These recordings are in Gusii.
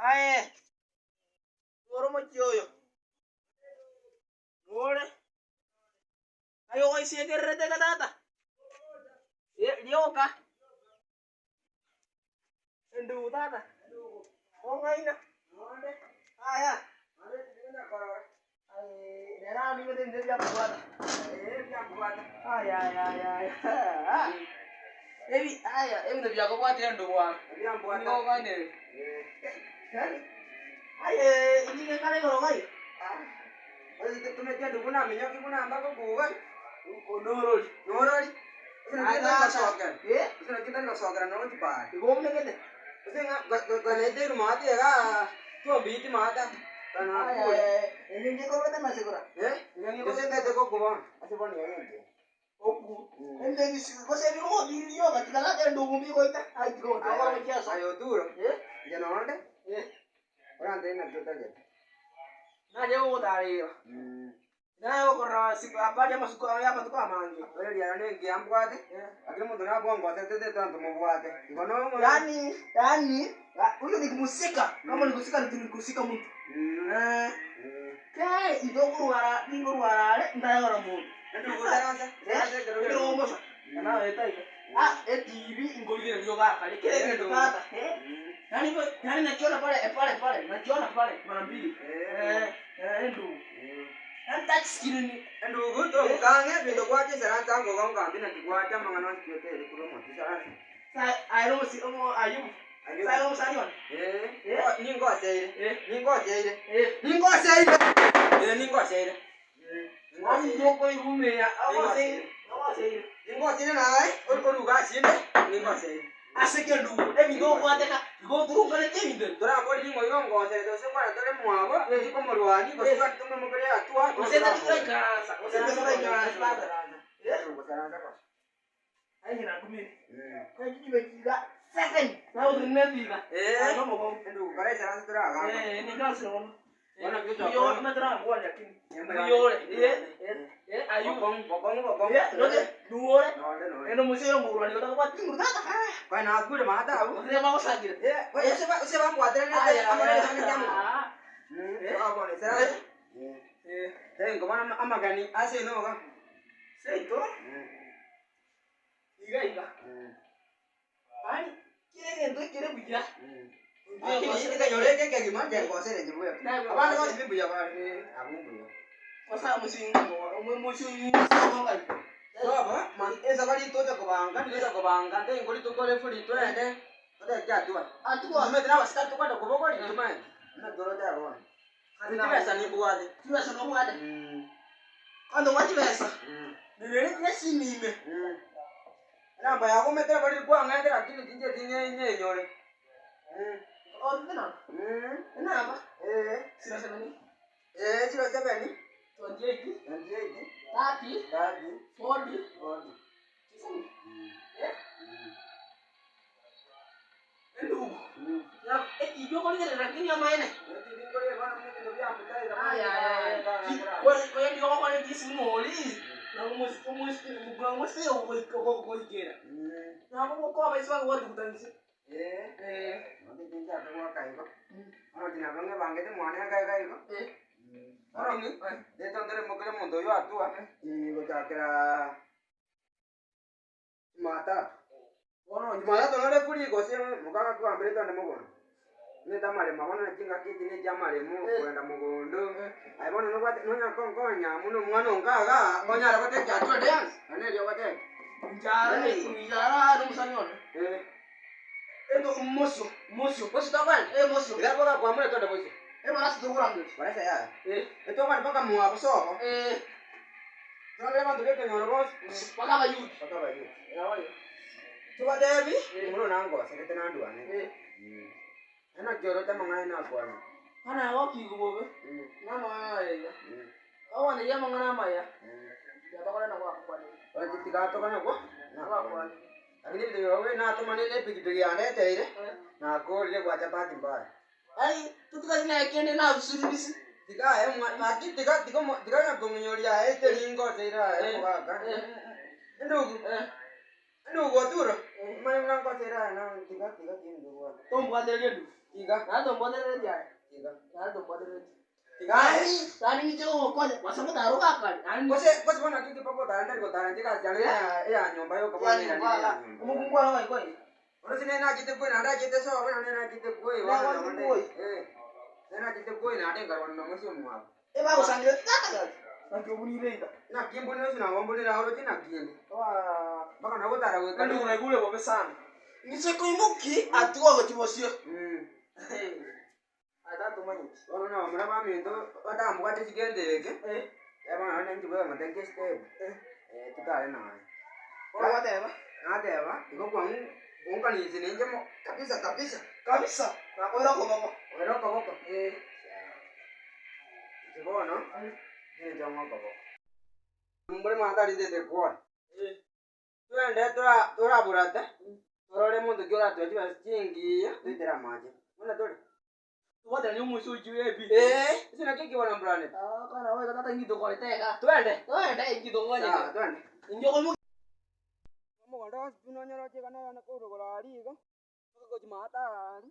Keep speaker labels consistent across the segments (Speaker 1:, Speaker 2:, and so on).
Speaker 1: Aye, nore omochie oyo, nore, aye ogoisekererete iga tata, eh rioka, endugu tata, ong'aina, aya, aye rero nigo ebinto biakobwata, aya aya aya aya ebi aya ebinto biakobwatire endugu aa, nigo okong'ainereria. Yaani aye inche gekare igoro iga iga.
Speaker 2: Tumeti endugu buna minyoki buna mbagokuga.
Speaker 1: Norori.
Speaker 2: Norori.
Speaker 1: Aye tata. Eh?
Speaker 2: Gose naki ntari gosokera nonya chibare.
Speaker 1: Igo obunegete.
Speaker 2: Gose ng'a kanaeteirwe maate igaa tombiti maate
Speaker 1: Aye aye inche ngekorwete amasegura.
Speaker 2: Eh? Gose ntete gokwa bono ase bono iga gento.
Speaker 1: Okwo. Ende ebisi gose ebigogo rioka tiga tata endugu mbigoita aye tiga gotiga gochiesa.
Speaker 2: Aye Oturo,
Speaker 1: Eh?
Speaker 2: inche nonde,
Speaker 1: Eh.
Speaker 2: orantebie naki otagete.
Speaker 1: Naye gogotarera. Naye gokorora siku habari y'amasuko y'amatuko amange.
Speaker 2: Ore riaro nengiya mbwate, lakini omonto nabwangosete tete abanto mobwate. Igo nomo.
Speaker 1: Yaani yaani huyo nikimusika kama nikusika nikusika mtu. Eh. Kei intokorwara ninkorwara are ntayora monto.
Speaker 2: Endugu ikaransa, ikaransa ekero
Speaker 1: Ekero omosa naye taiga. Ah etibi nkorigereria ogakare kera egento tata. Yaani yaani nakiona pale pale pale nakiona pale mara mbili. Eh eh endugu. Yaani touch screen.
Speaker 2: Endugu tobuka ang'e ebinto gwacha isaransa ngoba ngambi naki gwacha amang'ana onsi pi otere korwa omochie isaransa.
Speaker 1: Sa aye nomosi omo Ayubu. Sa aye nomosani one.
Speaker 2: Eh, ningoseire,
Speaker 1: Eh.
Speaker 2: ningoseire,
Speaker 1: Eh.
Speaker 2: ningoseire, eh ningoseire.
Speaker 1: Yaani yokoigumia ogoseire ogoseire.
Speaker 2: Ningoseire naye oruga asinde ningoseire.
Speaker 1: Ase kendugu ebinto okwateka igo oturunganeti ebinto ebi.
Speaker 2: Torabori ning'o igo ngoserete gose nkwana tore mwabo gose komorwani gose twari tomoimokerie atua
Speaker 1: Gose tari toraikaransa gose tari toraikaransa tata.
Speaker 2: Gosaransa gose.
Speaker 1: Aye nakumire. Kwani chibe chiga seven. Nawe otenenete iga.
Speaker 2: Eh.
Speaker 1: Aye nomokongu.
Speaker 2: Endugu kare isaransa toragamba.
Speaker 1: Eh, nikarasire bono.
Speaker 2: Bono naki
Speaker 1: Oyo ometera lakini. Oyore. Eh, eh, eh, Ayubu.
Speaker 2: Bokong'u bokong'u bokong'u.
Speaker 1: Eh, roche, nuore.
Speaker 2: Nonde nonde.
Speaker 1: Eno mose yongorwani gotakobwati chinguru tata.
Speaker 2: Kwani nakure maate abwo.
Speaker 1: Gose bagosangire.
Speaker 2: Eh, ose ba- ose bambwateranete amo negesani kiamo. Bono isaransa.
Speaker 1: Eh,
Speaker 2: Tari nkobona ama- amagani ase enoga.
Speaker 1: seito iga iga. Yaani kera egento ekere buya.
Speaker 2: Ekanyora eke ekegima inche nkosere inche bweka. Abande bonsi pi mbuya bare, abwo mbuya.
Speaker 1: Kosa omosingi omosingi
Speaker 2: Sobo, esabari tocha kobanga, tocha kobanga, ntengo rituko refuri twende, totebe atua.
Speaker 1: Atua.
Speaker 2: Omanyete na abasikari tokwenda kobogoria, tomanyete. Buna toroche bono. Chibesa nimbwate.
Speaker 1: Chibesa nobwate. Kwanza obwate chibesa. Nere nesimi ime.
Speaker 2: Enamba yago omanyete nabo riri kwang'ete lakini tincheti nyenyore.
Speaker 1: Otete namba. Enamba. Zero seven.
Speaker 2: Zero seven.
Speaker 1: 28.
Speaker 2: 28.
Speaker 1: 30.
Speaker 2: 30.
Speaker 1: 40.
Speaker 2: 40.
Speaker 1: Eh? Endugu. Ekio okorigereria lakini amaene. Koye nigo ogokora etisi mori, na omoiseke ogoikera. Nabo ogokoba ase bagogwatuguta inse.
Speaker 2: Jumatatu. Bono Jumatatu nore free gose mokaga kogambera togende mogondo. Omanyete amaremo bono naki chingaki echi ne chia amaremo kogenda mogondo. Aye bono nobwate nonya konkonya buna omwana onga igaa, onyare gotebia atua dance, ero nere ogoteba.
Speaker 1: Inchara inchara nomosani one.
Speaker 2: Eh.
Speaker 1: Ento mosio mosio.
Speaker 2: Bosio tokogenda?
Speaker 1: Eh mosio.
Speaker 2: Iga bogakwamura twende bosio.
Speaker 1: Ebarasi tokorangeria.
Speaker 2: Barasa yaya.
Speaker 1: Eh.
Speaker 2: Etokogenda mpaka mwabo sobo.
Speaker 1: Eh.
Speaker 2: Torangere abanto b'ekenyoro bonsi.
Speaker 1: Mpaka abayuti.
Speaker 2: Mpaka abayuti. Tobatebi, omoro nangoserete nandwane. Naende naki oroche amang'ana aye nakwane.
Speaker 1: Bono agokigwa bobe, na amang'ana aya iga. Ogwancheria amang'ana amaya, tigatokore na gwakokwanire.
Speaker 2: Oche tigatokore nakwo nakwane. Lakini ebinto biago natomane ne epikipiki yandeteire, nakorire gwacha bahati mbaya.
Speaker 1: Ai, totigari naye kende nabusuri bisi.
Speaker 2: Tiga aye mwa naki tiga tiga omo tiga onye kong'inyoria aye teri ngoseire aye omogaka. Endugu, endugu Oturo. Omanye buna nkosera aya na tiga tiga tindobwate.
Speaker 1: Tombwatereria endugu.
Speaker 2: Tiga.
Speaker 1: Naende tombwatereretie aye.
Speaker 2: Tiga.
Speaker 1: Naende tombwatereretie.
Speaker 2: Tiga.
Speaker 1: Yaani ng'iche gogokonya, gose gotara ogakare, naende
Speaker 2: Gose gose bono naki ekepa gotara ntari gotara inche egasi yane ya eya nyomba yoka bono
Speaker 1: Yaani
Speaker 2: nere
Speaker 1: nyomba
Speaker 2: eya
Speaker 1: iga,
Speaker 2: nyomba.
Speaker 1: omokungu one ogoikonya.
Speaker 2: Bono ase nere nachete koi naende achete sobo naende nachete koi
Speaker 1: Nere
Speaker 2: bono
Speaker 1: achete
Speaker 2: naende
Speaker 1: koi.
Speaker 2: eh, nere nachete koi naende nkarwana na omoisia omwabo.
Speaker 1: Ebagosangereria tata gaki, naki obunire iga.
Speaker 2: Naki mbunire ase nabo mbunire oroche naki inde. Mpaka nagotara goika
Speaker 1: Naende naigure bobe sana. Ng'ise koimoki atige ogochia bosio. Aye tata omanyeti.
Speaker 2: Bono na bamura baminto batambwate chigento eke, bono naende inche bweka ngotebia estep, totare naye.
Speaker 1: Bono gwateba?
Speaker 2: Nateba, igo kwang'u gonkanisa ninche mo kabisa kabisa.
Speaker 1: Kabisa, nakoira okoboko.
Speaker 2: Oira okoboko? Inche bono, ninche ng'a okoboko. Mbore mwatarindete kwona. Twende toraborate, torore monto ki oratoe chibesa chingiya, toitere amache. Buna tore.
Speaker 1: Tobwateranie omoisia oyio ebi.
Speaker 2: Ee, ase naki ekebora mburanete.
Speaker 1: Ah, kana boigo tata inki tokorete iga.
Speaker 2: Twende.
Speaker 1: Twende inki tokonyete.
Speaker 2: Sawa, twende.
Speaker 1: Inki okoimokia.
Speaker 2: Omogondo onsi pi nonyore oche iga nere korwa aria iga, mpaka gochia maate aria,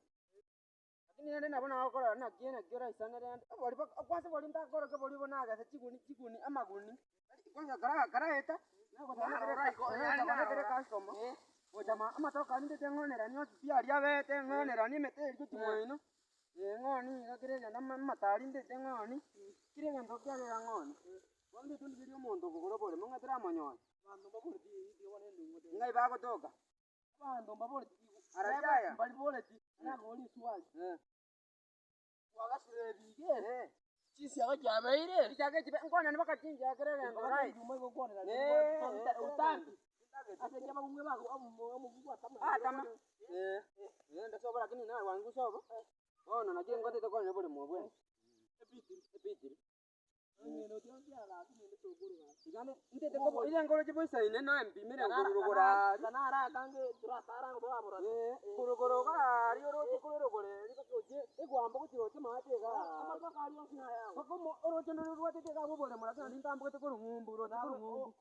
Speaker 2: lakini rende nabo nagokora naki naki oraisane rende, obori mpaka kwanza obori ntakorokia obori obo nagesa chiguni chiguni amaguni, kwanza kara karaeta, nagocha customer, gocha ma amatoke aria ndete ng'oneranie onsi pi aria abete ng'oneranie emete eria gochia moino, ng'oni iga kera egento amatari ndete ng'oni, kera egento kiagera ng'oni. Bono ndete ndigerie omonto okogora oboremo ng'a toramonyore. Ng'ai bagotoka?
Speaker 1: Abanto mbaboreti
Speaker 2: Arachaya.
Speaker 1: mbariboreti nakobori eswali. Kwagasire ebiige chinsiaga chiabeire.
Speaker 2: Chinsiaga echi nkonyane mpaka chinsiaga kera egento right.
Speaker 1: Utambi ase ekio abang'u bago omokungu atama.
Speaker 2: Atama. Enda sobo lakini narwanigwe sobo, bono naki ngotete konyora oboremo obwo. Ebitiri. Ntete nkoroche boisaine naye mpimere nkorurogora aria. Korogoro iga aria oroche kororogoro eria mpaka ochie egwambo gochia roche maate iga aria. Mpaka omo oroche ndore rwatete iga abwo oboremo lakini naende ntambogete korwa ng'umbu roche korwa ng'umbu.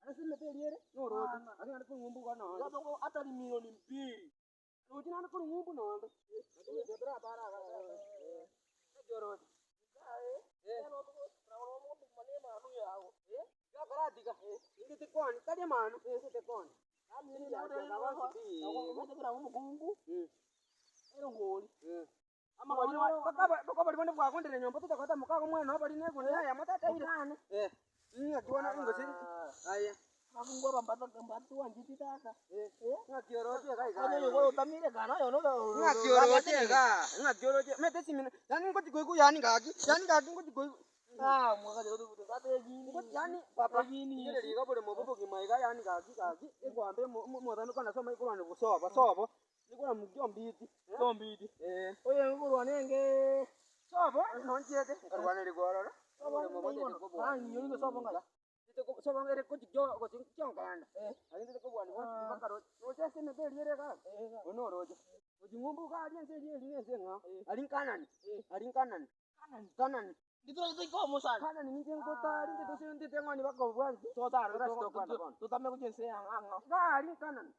Speaker 2: Ase emete eria ere na oroche, lakini naende korwa ng'umbu iga nonde. Roche naende korwa ng'umbu nonde. Lakini intwe toratare iga naki oroche. Gakoratiga, ingite koni, tari emanu, ingite koni. Mpaka obori bonde bwagondire nyomba totagoeta mokago mwene obori na egunia eyemo tataire. Ng'aki bono ingose aya. Ng'aki oroche iga iga. Ng'aki oroche iga, ng'aki oroche, omanyete esimi yaani ngochi koigwa yaani gaki, yaani gaki ngochi koigwa. Yaani papa, rigereria iga oboremo obo obogima iga yaani gaki gaki, ekwamba emo omotani kona ase omanye korwa sobo sobo, nikorwa mkiombiti, mkiombiti eh. Sobo nonchiete, nkarwanerigwa ororo, oboremo botete kobua. Sobo ere gochia gochia kionkaenda, lakini tete kobua mpaka roche, roche ase emete eria ere igaa, oyio noroche, gochia ng'umbu iga aria ense eria eria ense eng'ao, aria nkanani, aria nkanani, kanani. Kanani ninche ngotari inche tose ntete ng'oni bakobwansi, torasi tokwenda bono. Iga aria nkanani,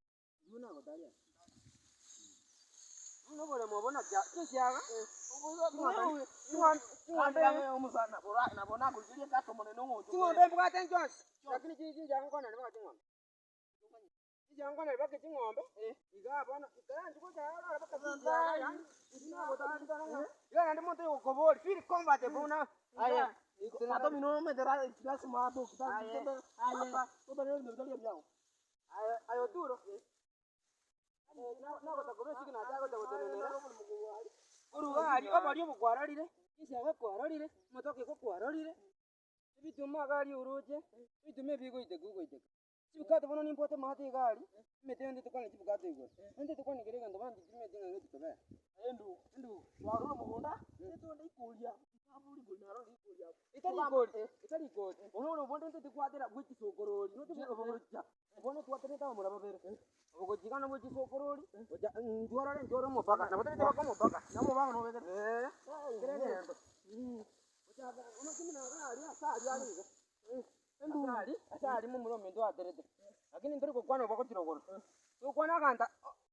Speaker 2: intwe nagotaria aa. Bono oboremo obo naki chinsiaga, ching'ombe mbwate inche onsi, lakini chinsiaga nkonyora mpaka ching'ombe. Chinsiaga nkonyora mpaka ching'ombe, igaa bono ikaranche gocha aa mpaka chinsiaga yaani intwe nagotaria ng'a iga naende omonto oyokoboria feel comfortable buna aye. Aye aye Oturo, nagotaka koba esegi nache agocha gotenenera, korwa iga aria obori obo kwarorire, chinsiaga kwarorire, amatoke igo kwarorire, ebituma iga aria oroche, ebituma ebi bigoiteka ogoiteka. Chibukato bono nimbwate amato iga aria, emete yonde tokwane chibukato igoro, naende tokwane kera egento bono titimanyeti ng'a ngochi kobera. Etari ikori, etari ikori, bono ore obonde ntete kwatera bwe chisokorori, roche obogocha. Bono twatenete abamura babere, ogochika nabwo chisokorori, gocha intwe orore intwe ore omopaka, nabo tobete mpaka omopaka. Eh, kera egento. Gochaka omochie buna iga aria ase aria are iga, ase aria, ase aria momura ominto aterete, lakini ntori gokwana obo gochia rogoro. Tokwana aganto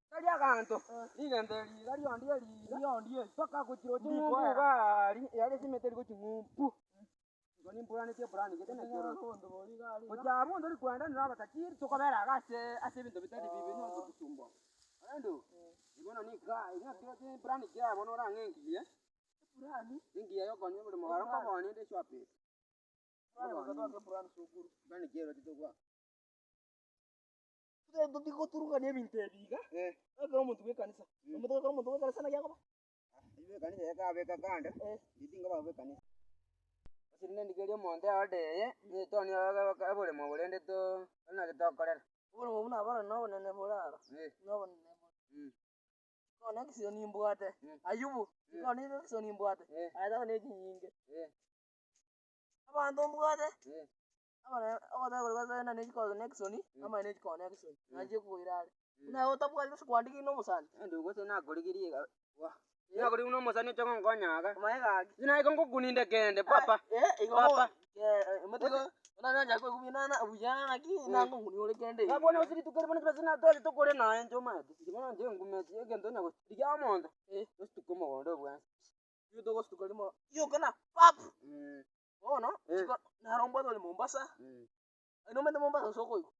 Speaker 2: tari aganto, rigento eri iga riondi eri iga,
Speaker 1: Riondi eri.
Speaker 2: mpaka gochia roche ng'umbu
Speaker 1: Ndikoera.
Speaker 2: iga aria, yare esimete eri gochia ng'umbu. Igo nimpuranetie epurani gete naki oroche. Gochia abwo ntori koenda nere abatajiri, tokobera iga ase ase ebinto bitari bibe nonye gotusumbua. Korende bono niga naki roche epurani ki yaye bono orang'e engiya, engiya ya okonia oboremo aro nkobonia inde eswapeti. Epurani ki eroche togoaka.
Speaker 1: Totigoturukania ebinto ebi iga, ekero omonto bw'ekanisa, omonto ekero omonto bw'ekanisa naki akoba?
Speaker 2: Ayio ekanisa yakabeka kando, inche tinkoba bw'ekanisa. Ase rende ndigerie omonto eorder eye, netoni oboremo obo rende too naki tokorera.
Speaker 1: Oboremo buna bono na obonene bore aro, na obonene bore. Connection nimbwate, Ayubu, connection nimbwate, aye tata ne chinyinge. Abanto mbwate, ogoteba korwa gose ne chiconnection, amanye ne chiconnection, nachie koira are. Buna aye otabwati gose kwandigia na omosani.
Speaker 2: Naende gose nakorigirie iga gwa, nakorigia buna omosani oche gonkonya iga.
Speaker 1: Omanye gaki.
Speaker 2: Inche naye ngokuninde kende papa.
Speaker 1: Igo
Speaker 2: Papa.
Speaker 1: omotego, buna nancha koigwa buya buya naki nangong'unia ore kende iga.
Speaker 2: Bono gose rituko erimo chibesa natware tokore naye inche omanyete, inche bono inche ngumeti egento onye rigia omonto, osituke omogondo obwansi.
Speaker 1: Nigo togosuka rimo yoka na pap! Bono naro mbwate ore Mombasa, aye nomanyete Mombasa gose okoigwa?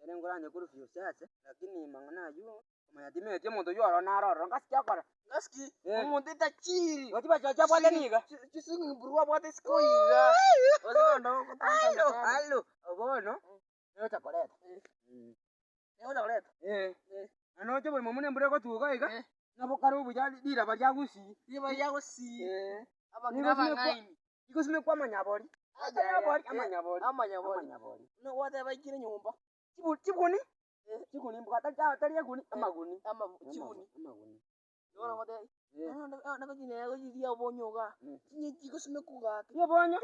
Speaker 2: Ere nkoranye korwa Fiosese, lakini mang'ana aywo, omanya timanyeti omonto oywo ororo naro ororo ngasiki akora.
Speaker 1: Ngasiki, omonto etachiri.
Speaker 2: Igo chibesa chiaye abwate niga.
Speaker 1: Chiswiming pool abwate isiko iga. Gose bono
Speaker 2: Alo, alo, bono, nocha koreta.
Speaker 1: Nocha koreta?
Speaker 2: Na noche oborimo buna embura egotuga iga, nabo kare obuya riraba ria gusii.
Speaker 1: Riraba ria gusii. Abang'ina abang'aini.
Speaker 2: Rigosimekwa amanyabori. Amanyabori, amanyabori.
Speaker 1: Amanyabori.
Speaker 2: Amanyabori.
Speaker 1: Buna gwateba baikire nyomba.
Speaker 2: Chibuni, chiguni mbwa tari eguni, amaguni.
Speaker 1: Chiguni.
Speaker 2: Amaguni.
Speaker 1: Bono ngoteba, nagochiria obonyo igaa, chinye chigosimekwa gaki.
Speaker 2: Obonyo?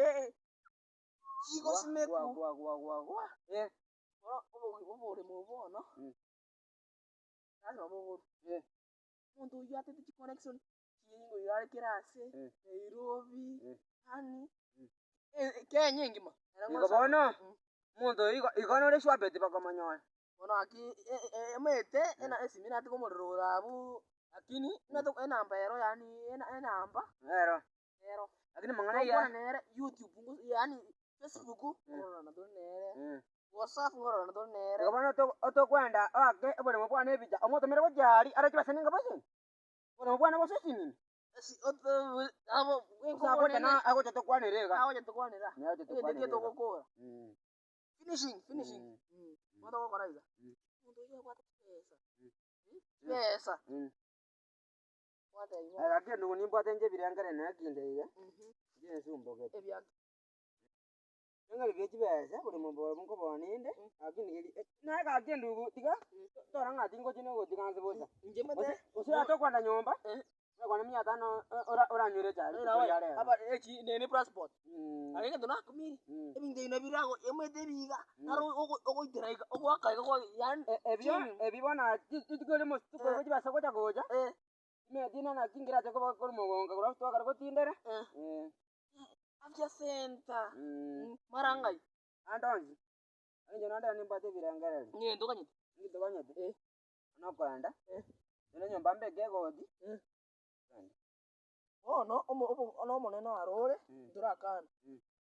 Speaker 1: Chigosimekwa.
Speaker 2: Gwa, gwa, gwa, gwa.
Speaker 1: Bono oboremo obo bono, lasima bogorwe. Omonto oyio atete chiconnection, chinyinga oyio are kera ase, Nairobi, yaani Kenya engima.
Speaker 2: Igo bono, omonto oyo igo igo nore eswapeti bakomonyora.
Speaker 1: Bono gaki omanyete esimi natiga omorero ore abwo, lakini enamba ero yaani enamba
Speaker 2: Ero.
Speaker 1: ero.
Speaker 2: Lakini mang'ana aya.
Speaker 1: Tokwana nere YouTube yaani Facebook nkororana tore nere, WhatsApp nkororana tore nere.
Speaker 2: Igo bono otokwenda oake oboremo bwane ebicha, omotomere gochia aria aroche basani ng'a bosini, oboremo bwane gose esinini. Gose agocha na agocha tokwanere iga.
Speaker 1: Agocha tokwanera,
Speaker 2: Agocha
Speaker 1: egento
Speaker 2: tokwanere
Speaker 1: ekio
Speaker 2: iga.
Speaker 1: togokora. Finishing, finishing. Bono togokora iga, omonto oyio abwate chibesa, chibesa.
Speaker 2: Gaki endugu nimbwate inche ebirengererio nonya kinde iga, inche nsumbogete. Eng'ari bie chibesa buri monto obo nkoboa ninde, lakini keri naye gaki endugu tiga tora ng'a tingochi nogotiga nse bosa. Gose gose ase okoenda nyomba, orakwana mia tano oranywere echae rituko ria rero. Ebio ebi bono rituko erimo rituko chibesa gocha gocha. Timanyeti ng'a naki nkerache koba korwa mogonga korwa ase twakare gotindera.
Speaker 1: Afya center mara ng'ai?
Speaker 2: Ande onsi, inche naende nimbwate ebirengererio.
Speaker 1: Ng'e ntoganyete?
Speaker 2: Inki toganyete? Buna okoenda, ere nyomba mbeke egoti, togende.
Speaker 1: Bono omo obo nomonene aro ore, ntorakana,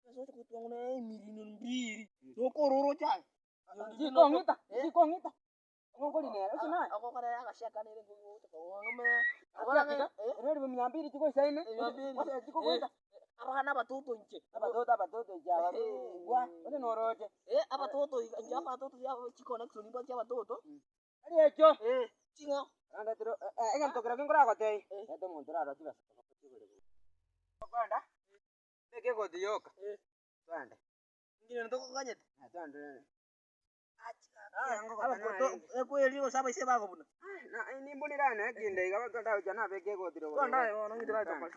Speaker 1: ase oche gotwang'wa na emirino mbiri, nokororoche aye.
Speaker 2: Chikong'ita, chikong'ita.
Speaker 1: Abana abatoto inche.
Speaker 2: Abatoto abatoto inche aba gwa gose noroche.
Speaker 1: Abatoto iga inche abatoto chiconnection mbwate chia abatoto.
Speaker 2: Tari ekio.
Speaker 1: Ching'ao.
Speaker 2: Nandetire egento keria nkoragotebi, reta omonto orarore chibesa Okoenda, beka egoti yoka, twende.
Speaker 1: Inche ntokoganyete.
Speaker 2: Twende.
Speaker 1: Ekweri gose abaise bagobuna.
Speaker 2: Nimbunire ane ekinde iga nabeke egoti rogoro.
Speaker 1: Twende aye bono ng'iti tokore.